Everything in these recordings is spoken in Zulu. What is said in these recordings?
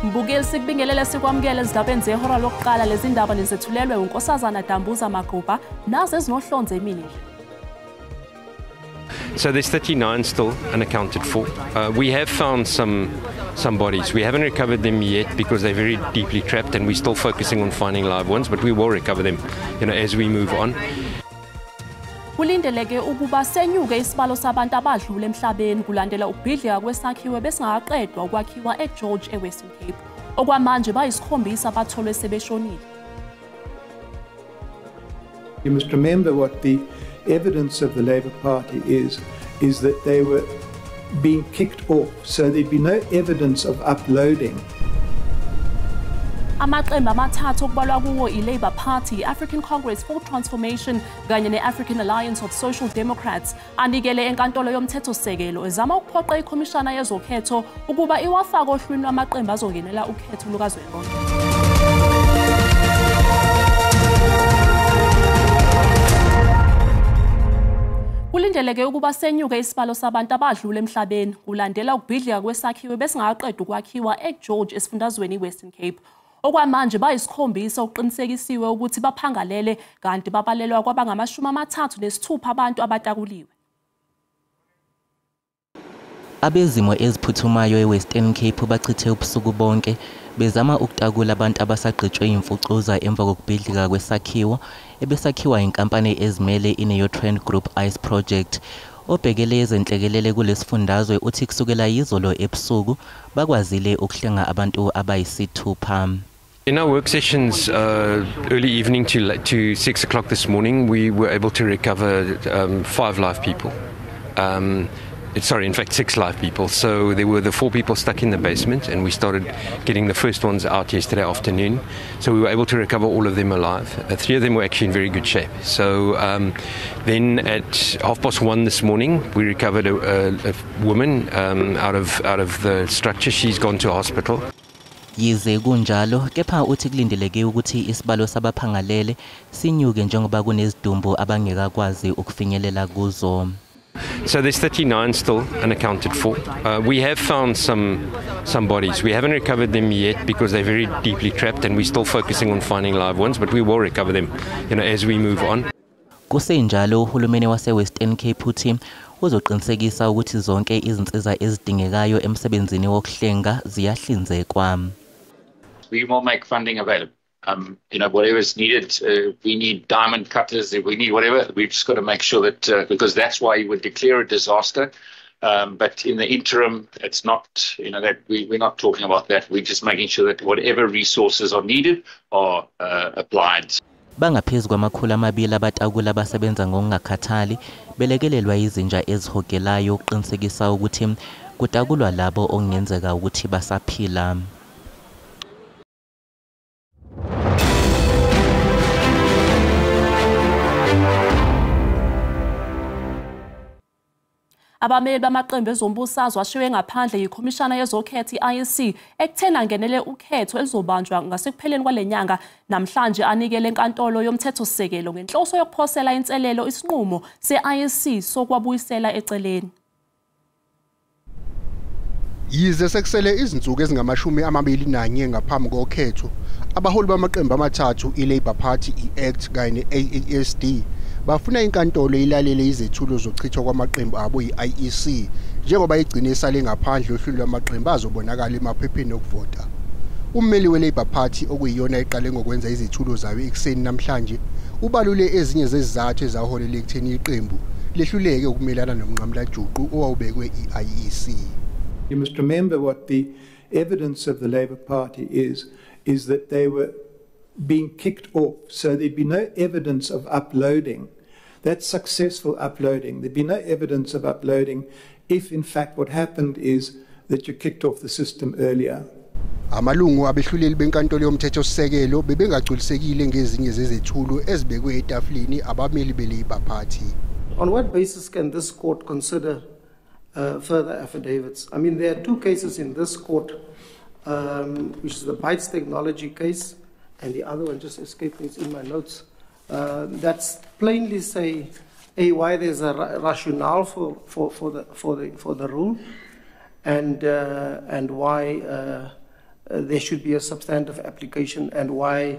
Mbukeli, sikubingelele sikwamukele ezindabeni zehora lokuqala. Lezi ndaba nizethulelwe uNkosazana Dambuza Maguba nazo ezinohlonze emini. So there's 39 still unaccounted for. We have found some bodies. We haven't recovered them yet because they're very deeply trapped, and we're still focusing on finding live ones, but we will recover them, as we move on. Kulindeleke ukuba senyuke isibalo sabantu abadlule emhlabeni kulandela ukubhidlika kwesakhiwo besingaqedwa ukwakhiwa eGeorge eWestern Cape. Okwamanje bayisikhombisa abatholwe sebeshonile. You must remember what the evidence of the Labour Party is that they were being kicked off, so there'd be no evidence of uploading. Amaqembu amathathu okubalwa kuwo i-Labour Party, i-African Congress for Transformation kanye ne-African Alliance of Social Democrats anikele enkantolo yomthethosisekelo ezama ukuphoqa ikhomishana yezokhetho ukuba iwafake ohlwini lwamaqembu azongenela ukhetho lukazwelonke. Kulindeleke ukuba senyuke isibalo sabantu abadlule emhlabeni kulandela ukubhidlika kwesakhiwo besingaqedwa ukwakhiwa eGeorge esifundazweni iWestern Cape. Okwamanje bayisikhombisa okuqinisekisiwe ukuthi baphangalele kanti babalelwa kwabangama-36 abantu abatakuliwe. Abezimo eziphuthumayo eWestern Cape bachithe ubusuku bonke bezama ukutakula abantu abasagqitshwe imfucuza emva kokubhidlika kwesakhiwo ebesakhiwa inkampani ezimele iNeo-Trend Group Ice Project. Obhekele ezenhlekelele kulesifundazwe uthi kusukela izolo ebusuku bakwazile ukuhlenga abantu abayisithupha. In our work sessions, early evening to 6 o'clock this morning, we were able to recover 5 live people. In fact, 6 live people. So there were the 4 people stuck in the basement, and we started getting the first ones out yesterday afternoon. So we were able to recover all of them alive. 3 of them were actually in very good shape. So then at 1:30 this morning, we recovered a woman out of the structure. She's gone to hospital. Yize kunjalo, kepha uthi kulindeleke ukuthi isibalo sabaphangalele sinyuke njengoba kunezidumbu abangekakwazi ukufinyelela kuzo. So there's 39 still unaccounted for. We have found some bodies. We haven't recovered them yet because they're very deeply trapped, and we're still focusing on finding live ones, but we will recover them, as we move on. Kusenjalo, uhulumeni wase-Western Cape uthi uzoqinisekisa ukuthi zonke izinsiza ezidingekayo emsebenzini wokuhlenga ziyahlinzekwa. We will make funding available. Whatever is needed, we need diamond cutters, we need whatever. We've just got to make sure that, because that's why you would declare a disaster. But in the interim, it's not, that we're not talking about that. We're just making sure that whatever resources are needed are applied. Bangaphezu kwama-200 abatakula abasebenza ngokungakhathali belekelelwa izinja ezihogelayo ukuqinisekisa ukuthi kutakulwa labo okungenzeka ukuthi basaphila. Abameli bamaqembu ezombusazwe ashiwe ngaphandle yikhomishana yezokhetho i-IEC ekutheni angenele ukhetho elizobanjwa ngasekupheleni kwale nyanga namhlanje anikele enkantolo yomthethosisekelo ngenhloso yokuphosela inselelo isinqumo se-IEC sokwabuyisela eceleni. Yize sekusele izinsuku ezingama-21 ngaphambi kokhetho, abaholi bamaqembu amathathu i-Labour Party, i-ACT kanye ne-AASD bafuna inkantolo ilalele izethulo zochithwa kwamaqembu abo yi-IEC njengoba igcine isale ngaphandle ohlwini lwamaqembu azobonakala emaphepheni okuvota. Ummeli we-Labour Party okuyiyona eqale ngokwenza izethulo zayo ekuseni namhlanje ubalule ezinye zezizathu ezaholela ekutheni iqembu lehluleke ukumelana nomnqamulajuqu owawubekwe i-IEC. You must remember what the evidence of the Labour Party is that they were being kicked off, so there'd be no evidence of uploading. That's successful uploading. There'd be no evidence of uploading if, in fact, what happened is that you kicked off the system earlier. Amalungu abehluleli benkantolo yomthethosisekelo bebengagculisekile ngezinye zezethulo ezibekwe etafuleni abameli be-Labour Party. On what basis can this court consider further affidavits? I mean, there are 2 cases in this court, which is the Bytes Technology case, and the other one just escaped me, it's in my notes, that's plainly say, A, why there's a rationale for the rule, and why there should be a substantive application and why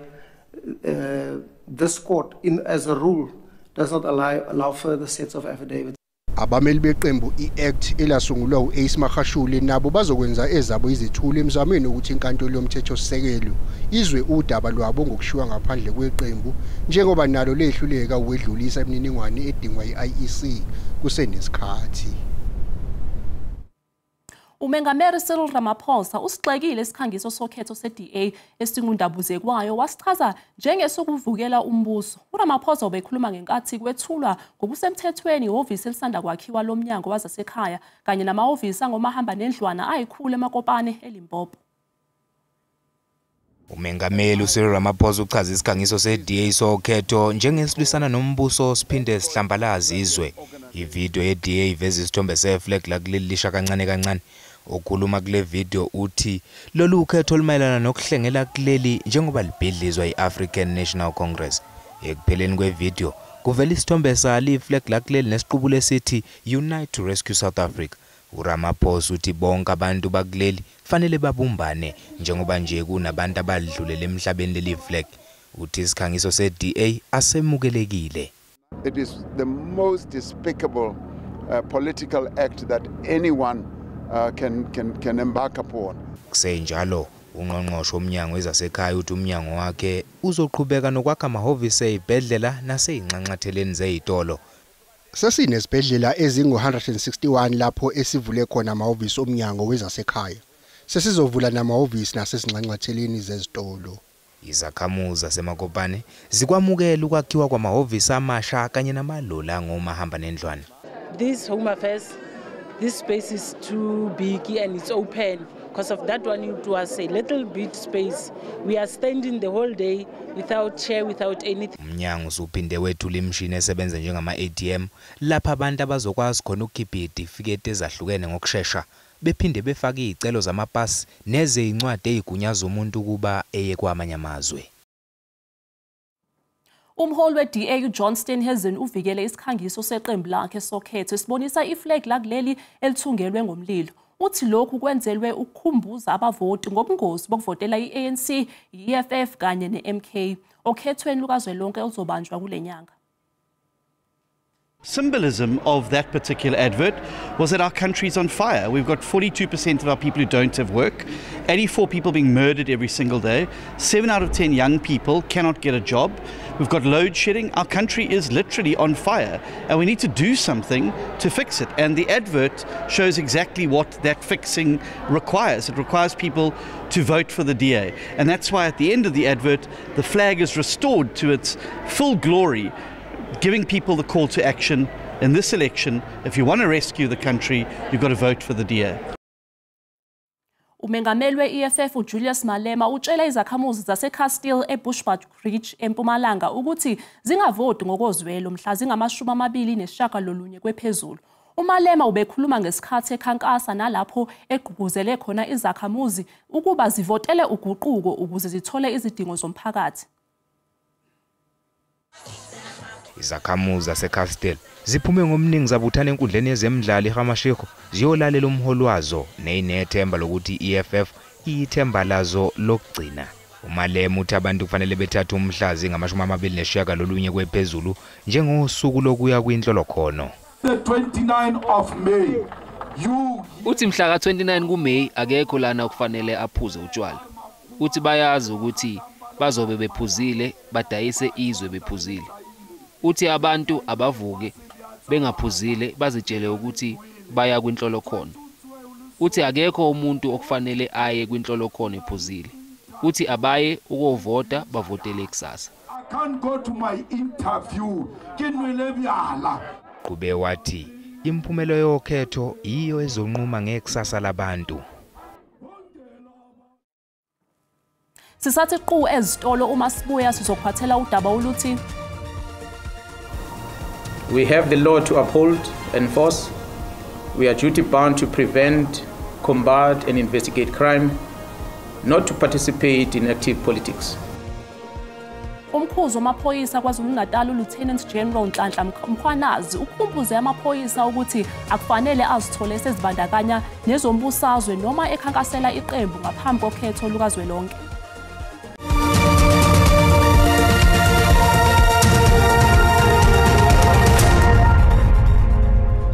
this court, as a rule, does not allow further sets of affidavits. Abameli beqembu iACT elasungulwa uAce Magashule nabo bazokwenza ezabo izithulo emzamweni ukuthi inkantolo yomthethosisekelo izwe udaba lwabo ngokushiwa ngaphandle kweqembu njengoba nalo lehluleka ukwedlulisa imininingwane edingwa yi-IEC kusenesikhathi. Umengameli Cyril Ramaphosa usigxekile isikhangiso sokhetho se-DA esingundabuzekwayo wasichaza njengesokuvukela umbuso. uRamaphosa ubekhuluma ngenkathi kwethulwa ngokusemthethweni ihhovisi elisanda kwakhiwa lomnyango wazasekhaya kanye namahhovisi angomahamba nendlwana ayikhulu eMakopane eLimpopo. Umengameli uCyril Ramaphosa uchaza isikhangiso se-DA sokhetho njengesilwisana nombuso siphinde sihlambalaza izwe. Ividiyo ye-DA iveza isithombe se-flag lakuleli lisha kancane kancane. Okhuluma kule video uthi lolu ukhetho olumayelana nokuhlengela kuleli njengoba libhidlizwa yi-African National Congress. Ekupheleni kwevidiyo kuvela isithombe sali flag lakuleli nesiqubulo esithi Unite to Rescue South Africa. uRamaphosa uthi bonke abantu bakuleli fanele babumbane njengoba nje kunabantu abadlulele emhlabeni leli flag. Uthi isikhangiso se-DA asemukelekile. It is the most despicable political act that anyone can embark upon. Kusenjalo ungqongqoshe womnyango wezasekhaya uthi umnyango wakhe uzoqhubeka nokwakha amahhovisi ezibhedlela naseyinxanxatheleni zezitolo. Sesinezibhedlela ezingu-161 lapho esivule khona amahhovisi omnyango wezasekhaya. Sesizovula namahhovisi nasezinxanxatheleni zezitolo. Izakhamuzi zaseMakopane zikwamukela ukwakhiwa kwamahhovisi amasha kanye namaloli angomahamba nendlwana. This Home Affairs, this space is too big and it's open. Because of that one, it was a little bit space. We are standing the whole day without chair, without anything. Umnyango usuphinde wethula imishini esebenza njengama-ATM lapha abantu abazokwazi khona ukukhipha izitifiketi ezahlukene ngokushesha, bephinde befake izicelo zamapasi nezincwadi ezigunyaza umuntu ukuba eye kwamanye amazwe. Umholi we-DA uJohn Steenhuisen uvikele isikhangiso seqembu lakhe sokhetho esibonisa iflag lakuleli elithungelwe ngomlilo. Uthi lokhu kwenzelwe ukukhumbuza abavoti ngobungozi bokuvotela i-ANC, i-EFF kanye ne-MK okhethweni lukazwelonke oluzobanjwa kule nyanga. Symbolism of that particular advert was that our country's on fire. We've got 42% of our people who don't have work, 84 people being murdered every single day, 7 out of 10 young people cannot get a job. We've got load shedding. Our country is literally on fire and we need to do something to fix it. And the advert shows exactly what that fixing requires. It requires people to vote for the DA. And that's why at the end of the advert, the flag is restored to its full glory, giving people the call to action in this election. If you want to rescue the country, you've got to vote for the DA. Umengameli we-EFF uJulius Malema utshela izakhamuzi zaseCastile eBushbuckridge eMpumalanga ukuthi zingavoti ngokozwelo mhla zingama-29 kwephezulu. uMalema ubekhuluma ngesikhathi ekhankasa nalapho egqugquzele khona izakhamuzi ukuba zivotele uguquko ukuze zithole izidingo zomphakathi. Izakhamuzi zaseCastile ziphume ngomningi zabuthana enkundleni yezemidlalo eHamashiko ziyolalela umholi wazo neyinethemba lokuthi i-EFF iyithemba lazo lokugcina. uMalema uthi abantu kufanele bethathe umhla zingama-29 kwephezulu njengosuku lokuya kwinhlolokhono. The 29 of May. Uthi mhla ka-29 kuMay akekho lana okufanele aphuze utshwala. Uthi bayazi ukuthi bazobe bephuzile badayise izwe bephuzile. Uthi abantu abavuke bengaphuzile bazitshele ukuthi baya kwinhlolokhono. Uthi akekho umuntu okufanele aye kwinhlolokhono ephuzile. Uthi abaye ukuvota bavotele kusasa. I can't go to my interview. Ke nwele bjala. Qhube wathi imphumelo yokhetho yiyo ezonquma ngekusasa labantu. Sisathi qhu ezitolo uma sibuya sizokuphathela udaba oluthi We have the law to uphold, enforce. We are duty bound to prevent, combat and investigate crime, not to participate in active politics. Umkhuzi wamaphoyisa KwaZulu-Natal uLieutenant General Nhlanhla Mkhwanazi ukhumbuze amaphoyisa ukuthi akufanele azithole sezibandakanya nezombusazwe noma ekhankasela iqembu ngaphambi kokhetho lukazwelonke.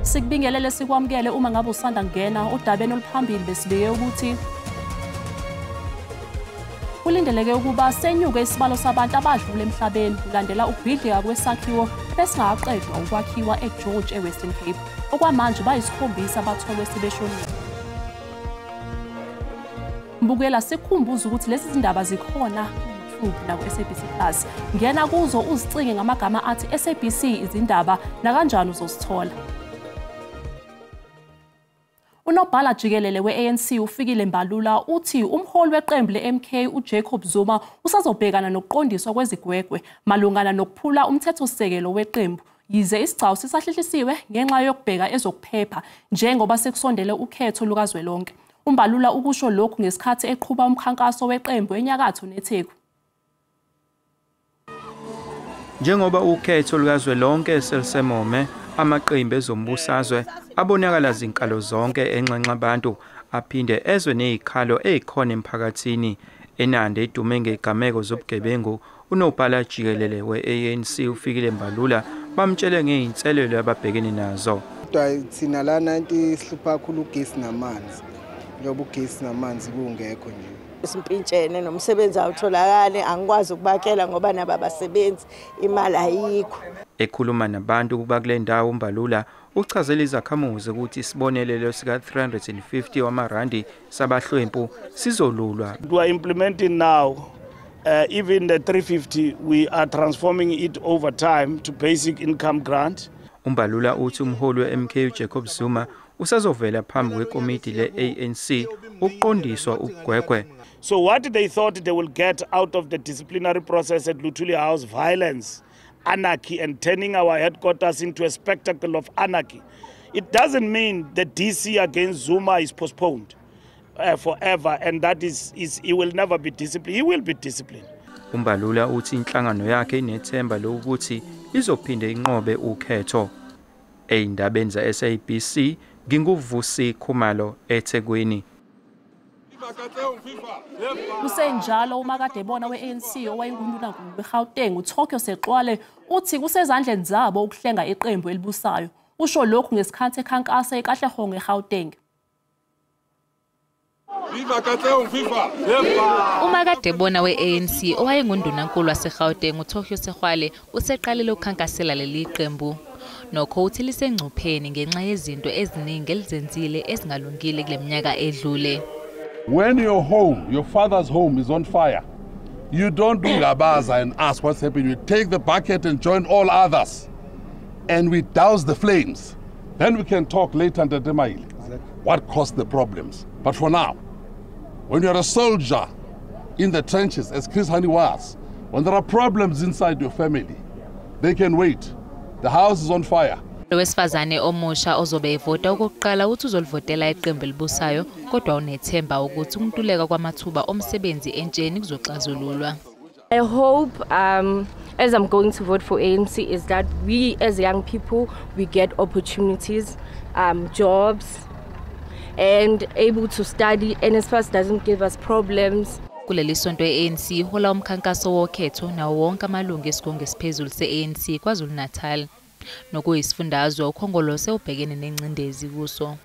Sikubingelele sikwamukele uma ngabe usanda kungena udabeni oluphambili besibike ukuthi kulindeleke ukuba senyuke isibalo sabantu abadlule emhlabeni kulandela ukubhidlika kwesakhiwo besingaqedwa ukwakhiwa eGeorge eWestern Cape. Okwamanje bayisikhombisa abatholwe sebeshonile. Mbukela sikhumbuza ukuthi lezi zindaba zikhona ku-YouTube naku-SABC Plus. Ngena kuzo uzicinge ngamagama athi SABC izindaba nakanjani uzosithola. Unobhala jikelele we-ANC uFikile Mbalula uthi umholi weqembu le-MK uJacob Zuma usazobhekana nokuqondiswa kwezigwegwe malungana nokuphula umthethosisekelo weqembu yize isigcawu sisahlehlisiwe ngenxa yokubheka ezokuphepha njengoba sekusondele ukhetho lukazwelonke. UMbalula ukusho lokhu ngesikhathi eqhuba umkhankaso weqembu enyakatho neTheku. Njengoba ukhetho lukazwelonke selisemome, amaqembu ezombusazwe abonakala zinkalo zonke enxenxa abantu aphinde ezwe nezikhalo ezikhona emphakathini. Enande idume ngegameko zobugebengu, unobhala jikelele we-ANC uFikile Mbalula bamtshele ngey'nselelo ababhekene nazo. Kodwa thina lana into isihlupha kakhulu ugesi namanzi, njengoba ugesi namanzi kungekho nje. Simpintshene nomsebenzi awutholakali, angikwazi ukubakela ngoba nabo abasebenzi, imali ayikho. Ekhuluma nabantu bakule ndawo uMbalula uchazela izakhamuzi ukuthi isibonelelo sika 350 wamarandi sabahlwempu sizolulwa. We are implementing now even the 350, we are transforming it over time to basic income grant. UMbalula uthi umholi we-MK uJacob Zuma usazovela phambi kwekomiti le-ANC ukuqondiswa ubugwegwe. So what they thought they will get out of the disciplinary process at Luthuli House, violence, anarchy, and turning our headquarters into a spectacle of anarchy. It doesn't mean the DC against Zuma is postponed forever, and that is he will never be disciplined. He will be disciplined. UMbalula uthi inhlangano yakhe inethemba lokuthi izophinde inqobe ukhetho. Ey'ndabeni za-SABC nginguVusi Khumalo eThekwini. Kusenjalo umakadebona we-ANC owayengundunankulu weGauteng uTokyo Sexwale uthi kusezandleni zabo ukuhlenga iqembu elibusayo. Usho lokhu ngesikhathi ekhankasa eKatlehong eGauteng. Umakadebona we-ANC owayengundunankulu waseGauteng uTokyo Sexwale useqalile ukukhankasela leli qembu. Nokho uthi lisengcupheni ngenxa yezinto eziningi elizenzile ezingalungile kule minyaka edlule. When your home, your father's home is on fire, you don't do gabaza and ask what's happening. You take the bucket and join all others, and we douse the flames. Then we can talk later and determine what caused the problems. But for now, when you're a soldier in the trenches, as Chris Hani was, when there are problems inside your family, they can wait. The house is on fire. Lo wesifazane omusha ozobe evota okokuqala uthi uzolivotela iqembu elibusayo kodwa unethemba ukuthi ukuntuleka kwamathuba omsebenzi entsheni kuzoxazululwa. I hope as I'm going to vote for ANC is that we as young people, we get opportunities, jobs and able to study. NSFAS doesn't give us problems. Kuleli sonto e-ANC ihola umkhankaso wokhetho nawo wonke amalungu esigungu esiphezulu se-ANC KwaZulu-Natal. Nokuyisifundazwe uKhongolose ubhekene nengcindezi kuso.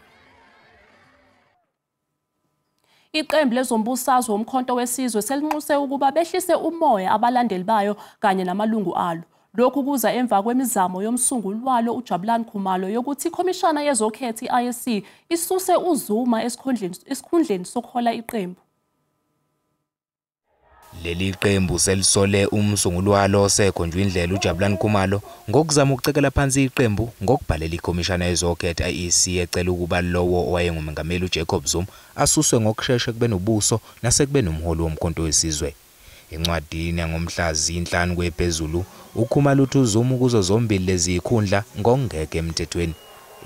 Iqembu lezombusazwe uMkhonto weSizwe selinxuse ukuba behlise umoya abalandeli bayo kanye namalungu alo. Lokhu kuza emva kwemizamo yomsunguli walo uJabulani Khumalo yokuthi ikhomishana yezokhetho i-IEC isuse uZuma esikhundleni sokuhola iqembu. Leli qembu selisole umsunguli walo osekhonjwe indlela uJabulani Khumalo ngokuzama ukucekela phansi iqembu ngokubhalela ikhomishana yezokhetho IEC ecela ukuba lowo owayengumengameli uJacob Zuma asuswe ngokushesha kube nobuso nasekube nomholi woMkhonto weSizwe. Encwadini yangomhla zi-5 kwephezulu uKhumalo uthi uZuma kuzo zombili lezi zikhundla ngokungekho emthethweni.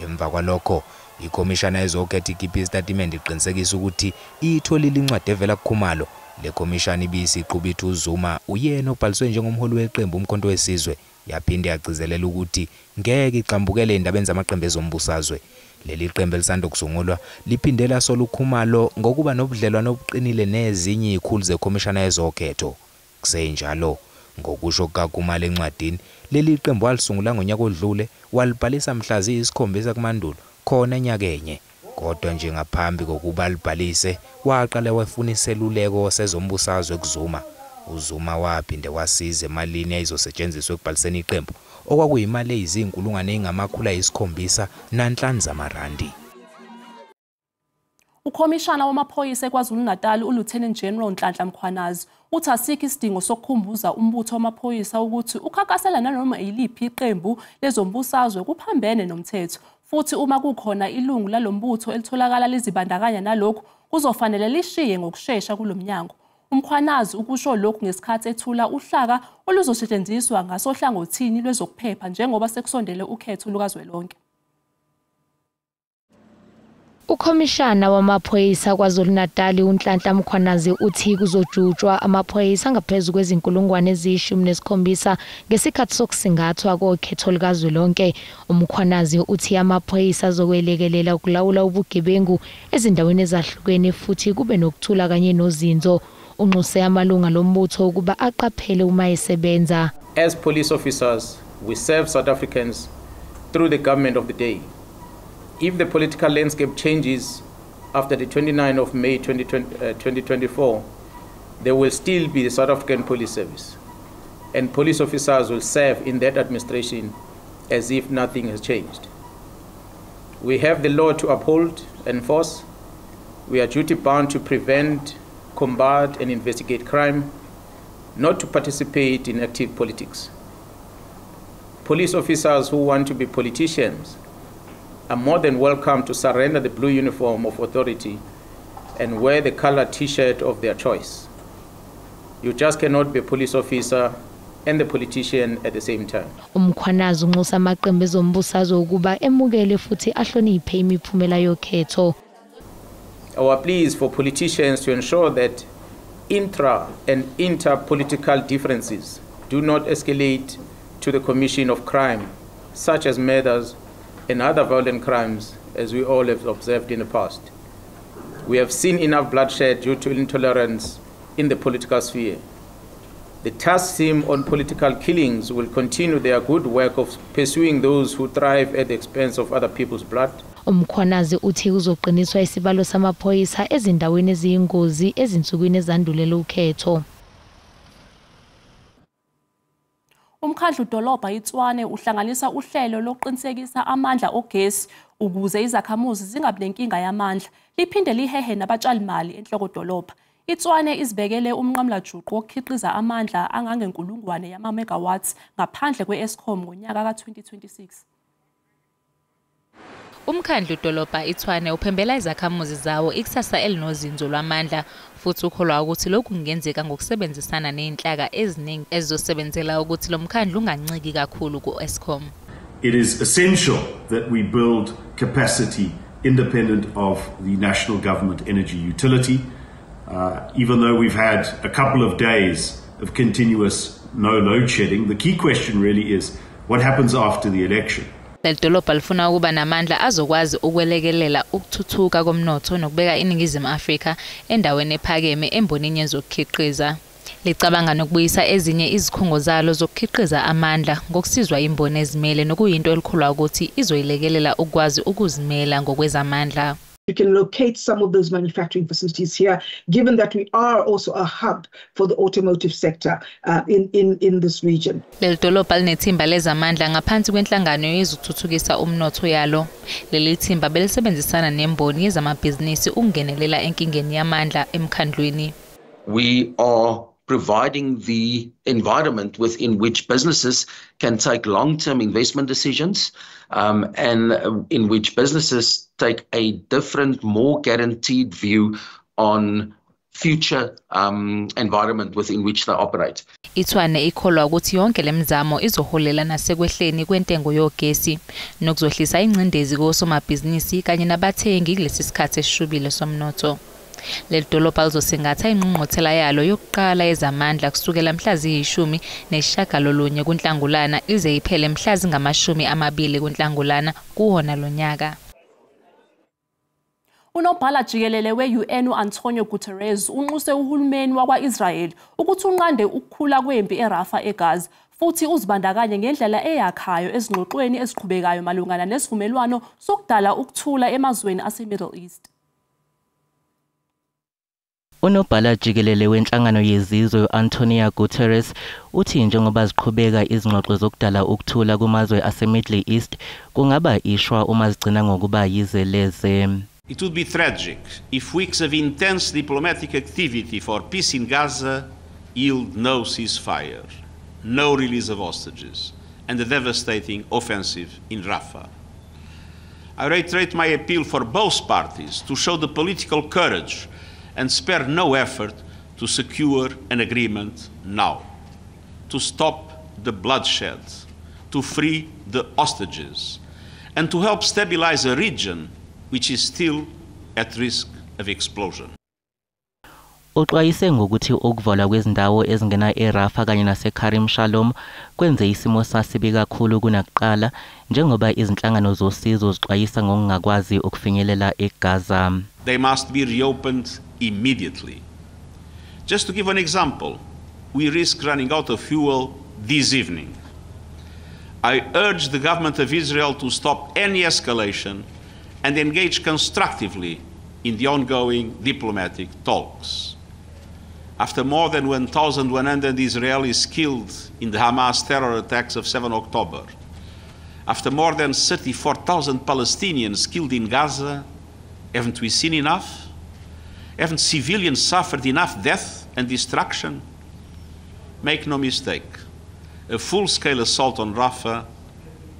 Emva kwalokho ikhomishana yezokhetho ikhiphe isitatimende iqinisekisa ukuthi iyitholile incwadi evela kuKhumalo Le khomishana ibisiqhuba ithi uZuma uyena obhaliswe njengomholi weqembu uMkhonto weSizwe, yaphinde yagcizelela ukuthi ngeke igxambukele endabeni zamaqembu ezombusazwe. Leli qembu elisanda kusungulwa liphinde lasola uKhumalo ngokuba nobudlelwano obuqinile nezinye izikhulu zekhomishana yezokhetho. Kusenjalo, ngokusho kukaKhumalo encwadini, leli qembu walisungula ngonyaka odlule, walibhalisa mhla ziyi-7 kuMandulo khona enyakenye. Kodwa nje ngaphambi kokuba libhalise, waqala wafuna iseluleko sezombusazwe kuZuma. uZuma waphinde wasiza emalini eyayizosetshenziswa ekubhaliseni iqembu, okwakuyimali eyizinkulungwane ezingama-705 zamarandi. Ukhomishana wamaphoyisa eKwaZulu-Natal uLieutenant General Nhlanhla Mkhwanazi uthi asikho isidingo sokukhumbuza umbutho wamaphoyisa ukuthi ukhankasela nanoma yiliphi iqembu lezombusazwe kuphambene nomthetho, futhi uma kukhona ilungu lalombutho elitholakala lizibandakanya nalokhu, kuzofanele lishiye ngokushesha kulomnyango. UMkhwanazi ukusho lokhu ngesikhathi ethula uhlaka oluzosetshenziswa ngasohlangothini lwezokuphepha njengoba sekusondele ukhetho lukazwelonke. Ukhomishana wamaphoyisa KwaZulu-Natal uNhlanhla Mkhwanazi uthi kuzojutshwa amaphoyisa ngaphezu kwezinkulungwane eziyi-17 ngesikhathi sokusingathwa kokhetho likazwelonke. UMkhwanazi uthi amaphoyisa azokwelekelela ukulawula ubugebengu ezindaweni ezahlukene futhi kube nokuthula kanye nozinzo. Unxuse amalunga lombutho ukuba aqaphele uma esebenza. As police officers, we serve South Africans through the government of the day. If the political landscape changes after the 29th of May 2020, 2024, there will still be the South African Police Service. And police officers will serve in that administration as if nothing has changed. We have the law to uphold, enforce. We are duty bound to prevent, combat, and investigate crime, not to participate in active politics. Police officers who want to be politicians are more than welcome to surrender the blue uniform of authority and wear the colored t-shirt of their choice. You just cannot be a police officer and a politician at the same time. UMkhwanazi unxusa amaqembu ezombusazwe ukuba emukele futhi ahloniphe imiphumela yokhetho. Our plea is for politicians to ensure that intra and inter-political differences do not escalate to the commission of crime, such as murders and other violent crimes, as we all have observed in the past. We have seen enough bloodshed due to intolerance in the political sphere. The task team on political killings will continue their good work of pursuing those who thrive at the expense of other people's blood. UMkhwanazi uthi kuzoqiniswa isibalo samaphoyisa ezindaweni eziyingozi ezinsukwini ezandulela ukhetho. Umkhandlu dolobha iTshwane uhlanganisa uhlelo lokuqinisekisa amandla ogesi ukuze izakhamuzi zingabi nenkinga yamandla, liphinde lihehe nabatshalimali enhlokodolobha. ITshwane izibekele umnqamulajuqu wokukhiqiza amandla angangenkulungwane yama-megawatts ngaphandle kwe-Eskom ngonyaka ka-2026. Umkhandlu dolobha iTshwane uphembela izakhamuzi zawo ikusasa elinozinzo lwamandla, futhi ukholwa ukuthi lokhu kungenzeka ngokusebenzisana nezinhlaka eziningi ezizosebenzela ukuthi lo mkhandlu unganciki kakhulu ku-Eskom. It is essential that we build capacity independent of the national government energy utility. Even though we've had a couple of days of continuous no load shedding, the key question really is what happens after the election? Leli dolobha lifuna ukuba namandla azokwazi ukwelekelela ukuthuthuka komnotho nokubeka iNingizimu Afrika endaweni ephakeme embonini yezokukhiqiza. Licabanga nokubuyisa ezinye izikhungo zalo zokukhiqiza amandla ngokusizwa imboni ezimele, nokuyinto elikholwa ukuthi izoyilekelela ukwazi ukuzimela ngokwezamandla. You can locate some of those manufacturing facilities here, given that we are also a hub for the automotive sector in this region. Leli dolobha linethimba lezamandla ngaphansi kwenhlangano yezokuthuthukisa umnotho yalo. Leli thimba belisebenzisana nemboni yezamabhizinisi ukungenelela enkingeni yamandla emkhandlwini. We are providing the environment within which businesses can take long-term investment decisions and in which businesses take a different, more guaranteed view on future environment within which they operate. ITshwane ikholwa ukuthi yonke lemizamo izoholela nasekwehleni kwentengo yogesi nokuzohlisa ingcindezi kosomabhizinisi kanye nabathengi kulesi sikhathi esishubile somnotho. Leli dolobha lizosingatha ingqungquthela yalo yokuqala yezamandla kusukela mhla ziyi-19 kuNhlangulana ize iphele mhla zingama-20 kuNhlangulana kuwona lo nyaka. Unobhala jikelele we-UN u-Antonio Guterres unxuse uhulumeni wakwa-Israel ukuthi unqande ukukhula kwempi eRafah eGaza futhi uzibandakanye ngendlela eyakhayo ezingxoxweni eziqhubekayo malungana nesivumelwano sokudala ukuthula emazweni ase-Middle East. Unobhala jikelele wenhlangano yezizwe Antonio Guterres uthi njengoba ziqhubeka izingxoxo zokudala ukuthula kumazwe ase-Middle East kungaba ishwa uma zigcina ngokuba yizeleze. It would be tragic if weeks of intense diplomatic activity for peace in Gaza yield no ceasefire, no release of hostages, and a devastating offensive in Rafah. I reiterate my appeal for both parties to show the political courage and spare no effort to secure an agreement now, to stop the bloodshed, to free the hostages, and to help stabilize a region which is still at risk of explosion. Uxwayise ngokuthi ukuvalwa kwezindawo ezingena eRafah kanye naseKarim Shalom kwenze isimo sasibi kakhulu kunakuqala njengoba izinhlangano zosizo zixwayisa ngokungakwazi ukufinyelela eGaza. They must be reopened immediately. Just to give an example, we risk running out of fuel this evening. I urge the government of Israel to stop any escalation and engage constructively in the ongoing diplomatic talks. After more than 1,100 Israelis killed in the Hamas terror attacks of 7 October, after more than 34,000 Palestinians killed in Gaza, haven't we seen enough? Haven't civilians suffered enough death and destruction? Make no mistake, a full-scale assault on Rafah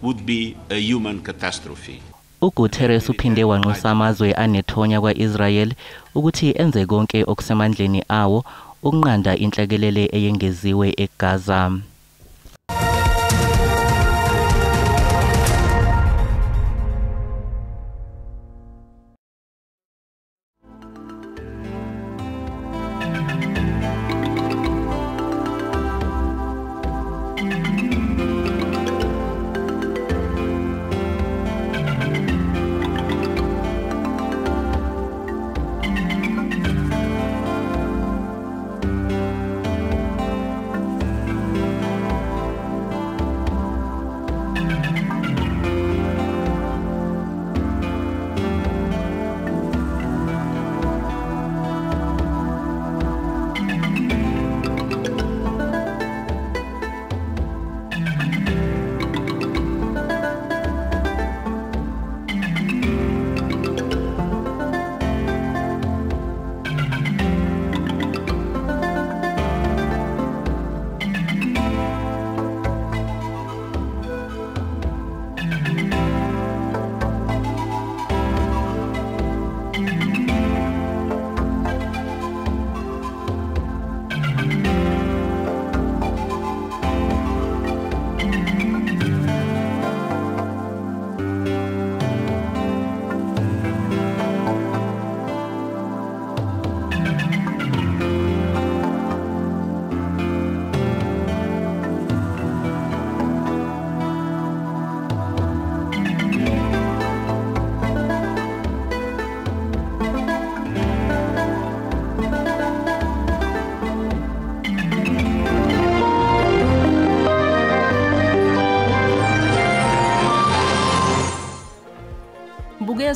would be a human catastrophe. uGuterres uphinde wanxusa amazwe anethonya kwa-Israel ukuthi enze konke okusemandleni awo ukunqanda inhlekelele eyengeziwe eGaza.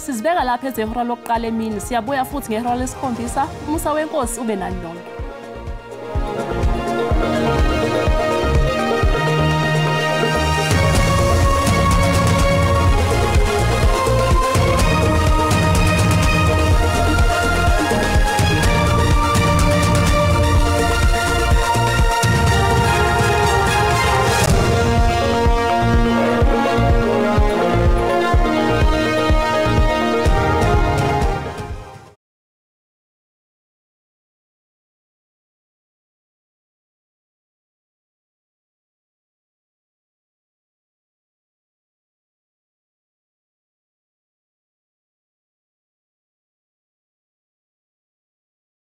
Sizibeka lapha ezehora lokuqala emini, siyabuya futhi ngehora lesikhombisa. Umusa wenkosi ube nani nonke.